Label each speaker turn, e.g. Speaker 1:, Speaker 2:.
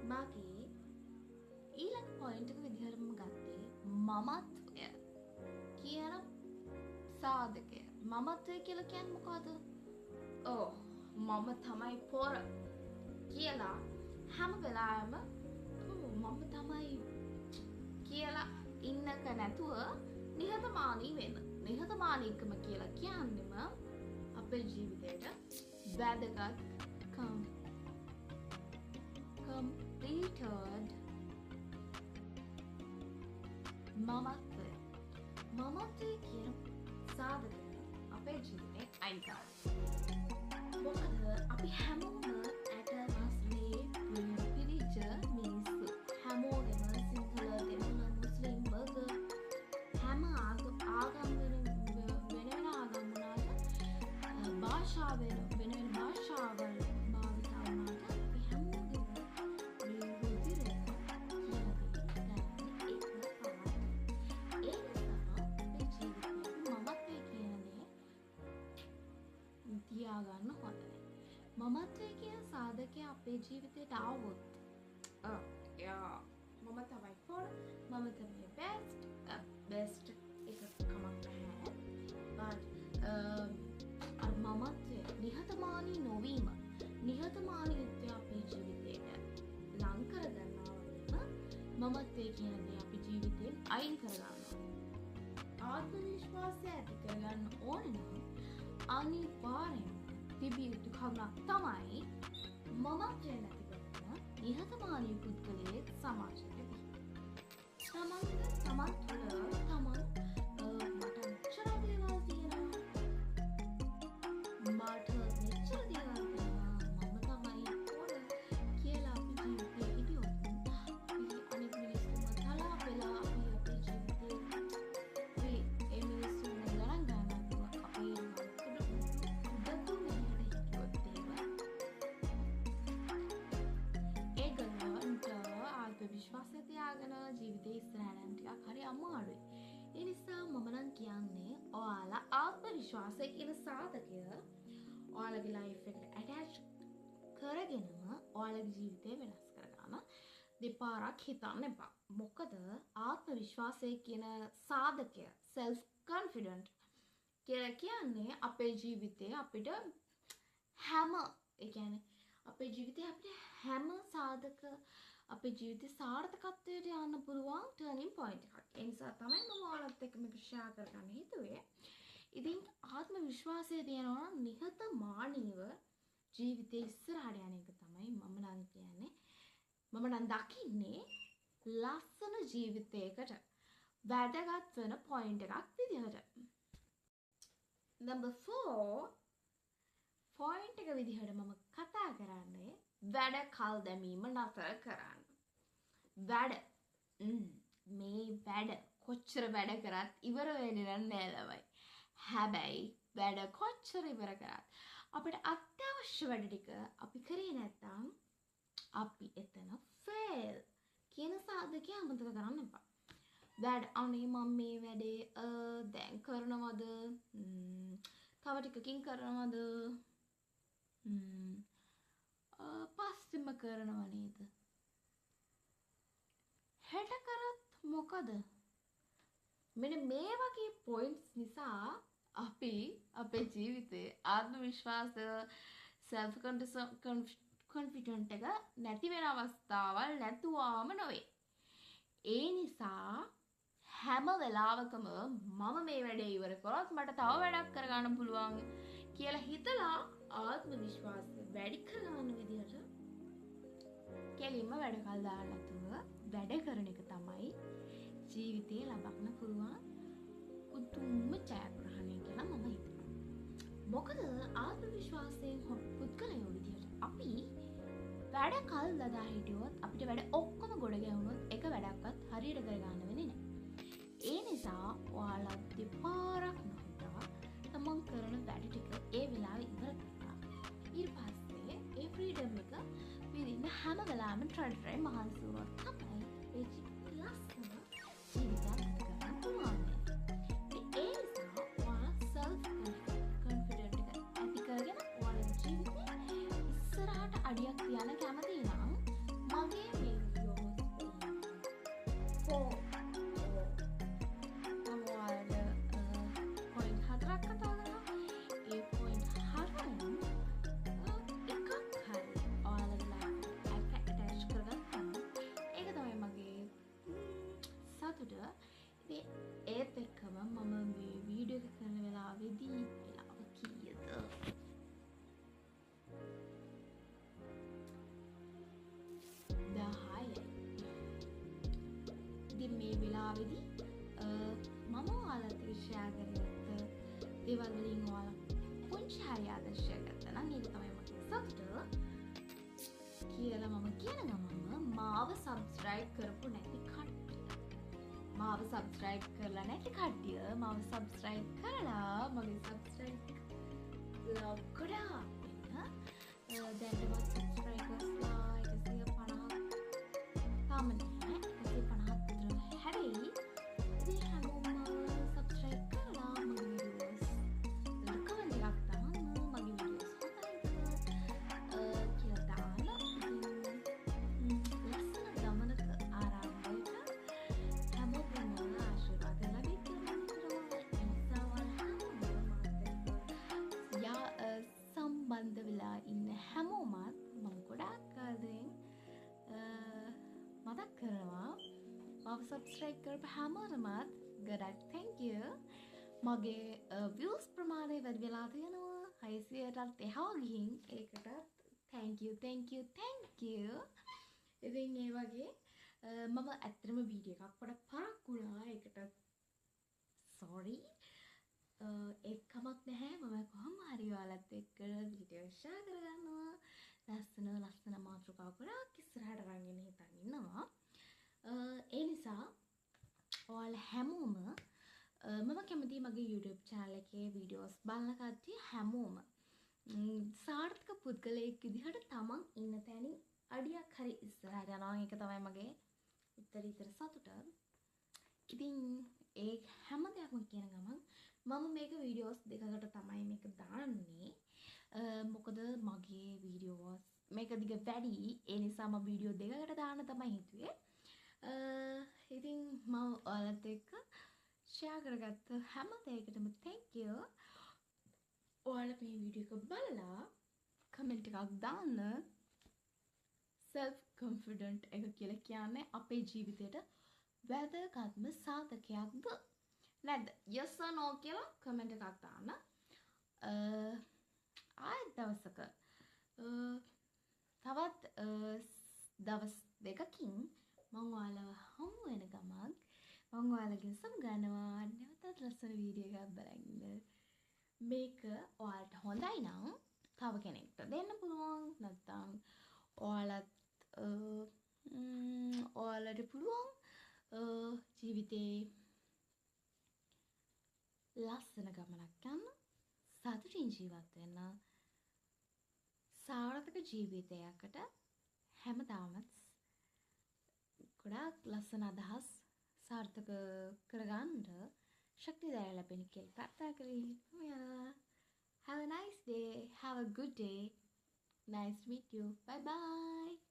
Speaker 1: මගේ ඊළඟ පොයින්ට් එක විදිහට මම ගත්තේ මමත්වය කියන සාධකය. මමත්වය කියලා කියන්නේ මොකද්ද? ඔව් මම තමයි පොර කියලා හැම වෙලාවෙම මම තමයි කියලා ඉන්නක නැතුව නිහතමානී වෙන්න. නිහතමානීකම කියලා කියන්නේම අපේ ජීවිතේට වැදගත් completed මමත්වය. මමත්වය කියන සාධකය අපේ ජීවිතේ අයින් කරන්න. මොකද අපි හැමෝම ඇට මස් ලේ පිරිච්ච මිනිස්සු. හැමෝගෙම සිංහල, දෙමළ, මුස්ලිම්, බර්ගර් හැම ආගම් වෙන වෙන ආගම් වුණාට භාෂා වෙන වෙන භාෂාවල් භාවිතා වුණාට අපි හැමෝගෙම මේ රුධිරය කියන දේ ගලන්නේ එක පාට. ඒ නිසා අපේ ජීවිතේ මමත්වය කියන දේ තියාගන්න හොඳ නෑ. මමත්වය කියන සාධකය අපේ ජීවිතයට ආවොත් යා මම තමයි පොර, මම තමයි බෙස්ට්, බෙස්ට් එක කමක් නැහැ. බට් අර මමත්වය නිහතමානී නොවීම, නිහතමානීත්වය අපේ ජීවිතයට ලං කරගන්නවා වගේම මමත්වය කියන දේ අපි ජීවිතයෙන් අයින් කරගන්නවා. ආත්ම විශ්වාසය ඇති කරගන්න ඕන නම් අනිවාර්යෙන්ම තිබිය යුතු කරුණක් තමයි මමත්වය නැති කරගෙන නිහතමානී පුද්ගලයෙක් සමාජයට බිහි. තමන්ගේ තමන් තුළ තමන් මට මෙච්චර දේවල් තියෙනවා, මට මෙච්චර දේවල් තියෙනවා, මම තමයි පොර කියලා අපි ජීවිතේ හිටියොත් අපි අනිත් මිනිස්සුන්ව තලා පෙලා අපි අපේ ජීවිතේ අපි ඒ මිනිස්සුන් ගණන් ගන්න නැතුව අපි උඩ උඩ විදිහට හිටියොත් එහෙම ඒගොල්ලන්ට ආත්ම විශ්වාසය තියාගෙන ජීවිතේ ඉස්සරහට යන්න ටිකක් හරි අමාරුයි. ඒ නිසා මම නම් කියන්නේ ඔයාලා ආත්ම විශ්වාසය කියන සාධකය ඔයාලගේ ලයිෆ් එකට ඇටැච් කරගෙනම ඔයාලගේ ජීවිතය වෙනස් කරගන්න දෙපාරක් හිතන්න එපා. මොකද ආත්ම විශ්වාසය කියන සාධකය self confident කියලා කියන්නේ අපේ ජීවිතේ අපිට හැම ඒ කියන්නේ අපේ ජීවිතේ අපිට හැම සාධක අපේ ජීවිතේ සාර්ථකත්වයට යන්න පුළුවන් ටර්නින් පොයින්ට් එකක්. ඒ නිසා තමයි මම ඔයාලත් එක්ක මේක ෂෙයා කරගන්න හිතුවේ. ඉතින් ආත්ම විශ්වාසය තියෙනවා නම් නිහතමානීව ජීවිතේ ඉස්සරහට යන එක තමයි මම නම් කියන්නේ. මම නම් දකින්නේ ලස්සන ජීවිතයකට වැදගත් වෙන පොයින්ට් එකක් විදිහට. නම්බර් 4 පොයින්ට් එක විදිහට මම කතා කරන්නේ වැඩ කල් දැමීම නතර කරන්න. වැඩ මේ වැඩ කොච්චර වැඩ කරත් ඉවර වෙන්නේ නෑ ළමයි. හැබැයි වැඩ කොච්චර ඉවර කරත් අපිට අත්‍යවශ්‍ය වැඩ ටික අපි කරේ නැත්නම් අපි එතන ෆේල් කියන සාධකය අමතක කරන්න එපා. වැඩ අනේ මම මේ වැඩේ දැන් කරනවද, තව ටිකකින් කරනවද, පස්සෙම කරනව නේද, හෙට කරත් මොකද, මෙන්න මේ වගේ පොයින්ට්ස් නිසා අපි අපේ ජීවිතේ ආත්ම විශ්වාසය සෙල්ෆ් කොන්ෆිඩන්ට් එක නැති වෙන අවස්ථාවල් නැතුවාම නොවේ. ඒ නිසා හැම වෙලාවකම මම මේ වැඩේ ඉවර කරොත් මට තව වැඩක් කරගන්න පුළුවන් කියලා හිතලා ආත්ම විශ්වාසය වැඩි කරගන්න විදිහට කෙලින්ම වැඩ කල් දාන්න නැතුව වැඩ කරන එක තමයි ජීවිතේ ලබන්න පුළුවන් උතුම්ම ජයග්‍රහණය කියලා මම හිතනවා. මොකද ආත්ම විශ්වාසයෙන් පුද්ගලයෝ විදිහට අපි වැඩ කල් දදා හිටියොත් අපිට වැඩ ඔක්කොම ගොඩ ගැහුනොත් එක වැඩක්වත් හරියට කරගන්න වෙන්නේ නැහැ. ඒ නිසා ඔයාලා දෙපාරක් නොහිතා තමන් කරන වැඩ ටික ඒ වෙලාවේ ඉවර කරලා ඊට පස්සේ ඒ ෆ්‍රීඩම් එක විඳින්න හැම වෙලාවෙම try try මහන්සි වුණොත් තමයි ඒ ලස්සන ජීවිතයක් ගත කරන්න පුළුවන් වෙන්නේ. ඒ නිසා ඔයාලා self confident එක ඇති කරගෙන ඔයාලගේ ජීවිතේ ඉස්සරහට අඩියක් තියන්න කැමති නම් මගේ ඉතින් ඒත් එක්කම මම මේ වීඩියෝ එක කරන වෙලාවේදී වෙලාව කීයද? 10යි. ඉතින් මේ වෙලාවේදී මම ඔයාලත් එක්ක ෂෙයා කරගත්ත දේවල් වලින් ඔයාලා පුංචි හරි ආදර්ශයක් ගත්තා නම් ඒක තමයි මගේ සතුට කියලා මම කියන ගමන්ම මාව සබ්ස්ක්‍රයිබ් කරපු නැති කට්ටිය, මාව සබ්ස්ක්‍රයිබ් කරලා නැති කට්ටිය මාව සබ්ස්ක්‍රයිබ් කරලා මගේ සබ්ස්ක්‍රයිබ් ගොඩාක් වෙන්න. දැනටමත් සබ්ස්ක්‍රයිබර්ස්ලා 150ක් තාම නැහැ, 150ක් විතර. හැබැයි ඉතින් හැමෝම සබ්ස්ක්‍රයිබ් කරලා මගේ වීඩියෝස් වලට කමෙන්ට් එකක් දාන්න, මගේ වීඩියෝස් හොඳයිද කියලා දාන්න. ඉතින් ලස්සන ගමනක ආරම්භයට හැමෝගෙම ආශිර්වාද ලැබෙයි කියලා මම හිතනවා. ඒ නිසා ඔයාලා හැමෝම මාත් එක්ක සම්බන්ධ වෙලා ඉන්න හැමෝමත් මම ගොඩාක් ආදරෙන් මතක් කරනවා. මාව සබ්ස්ක්‍රයිබ් කරපු හැමෝටමත් ගොඩක් thank you. මගේ views ප්‍රමාණය වැඩි වෙලා තියෙනවා 600ටත් එහා ගිහින්, ඒකටත් thank you, thank you, thank you. ඉතින් ඒ වගේ මම ඇත්තටම වීඩියෝ එකක් පොඩක් පරක්කු වුණා, ඒකටත් sorry. ඒත් කමක් නැහැ, මම කොහොම හරි ඔයාලත් එක්ක වීඩියෝ ෂෙයා කරගන්නවා. ලස්සන ලස්සන මාතෘකා ගොඩාක් ඉස්සරහට අරන් එන්න හිතන් ඉන්නවා. ඒ නිසා ඔයාලා හැමෝම මම කැමතියි මගේ YouTube channel එකේ වීඩියෝස් බලන කට්ටිය හැමෝම සාර්ථක පුද්ගලයෙක් විදිහට තමන් ඉන්න තැනින් අඩියක් හරි ඉස්සරහට යනවා. ඒක තමයි මගේ උත්තරීතර සතුට. ඉතින් ඒ හැම දෙයක්ම කියන ගමන් මම මේක වීඩියෝස් දෙකකට තමයි මේක දාන්නේ. මොකද මගේ වීඩියෝස් මේක දිග වැඩි. ඒ නිසා මම වීඩියෝ දෙකකට දාන්න තමයි හිතුවේ. ඉතින් මම ඔයාලත් එක්ක ෂෙයා කරගත්ත හැම දෙයකටම thank you. ඔයාලා මේ වීඩියෝ එක බලලා කමෙන්ට් එකක් දාන්න. self confident එක කියලා කියන්නේ අපේ ජීවිතේට වැදගත්ම සාධකයක්ද නැද්ද? Yes or no කියලා කමෙන්ට් එකක් දාන්න. ආයෙත් දවසක තවත් දවස් දෙකකින් මං ඔයාලව හමු වෙන ගමන් මං ඔයාලගෙන් සමුගන්නවා. නැවතත් ලස්සන වීඩියෝ එකක් බලන් ඉන්න. මේක ඔයාලට හොඳයි නම් තව කෙනෙක්ට දෙන්න පුළුවන්. නැත්නම් ඔයාලත් ඔයාලට පුළුවන් ජීවිතේ ලස්සන ගමනක් යන්න, සතුටින් ජීවත් වෙන්න, සාර්ථක ජීවිතයකට හැමදාමත් ගොඩාක් ලස්සන අදහස් සාර්ථක කරගන්න ශක්තිදායක ලැබෙන කියලා ප්‍රාර්ථනා කරමින් මම යනවා. Have a nice day. Have a good day. Nice to meet you. Bye bye.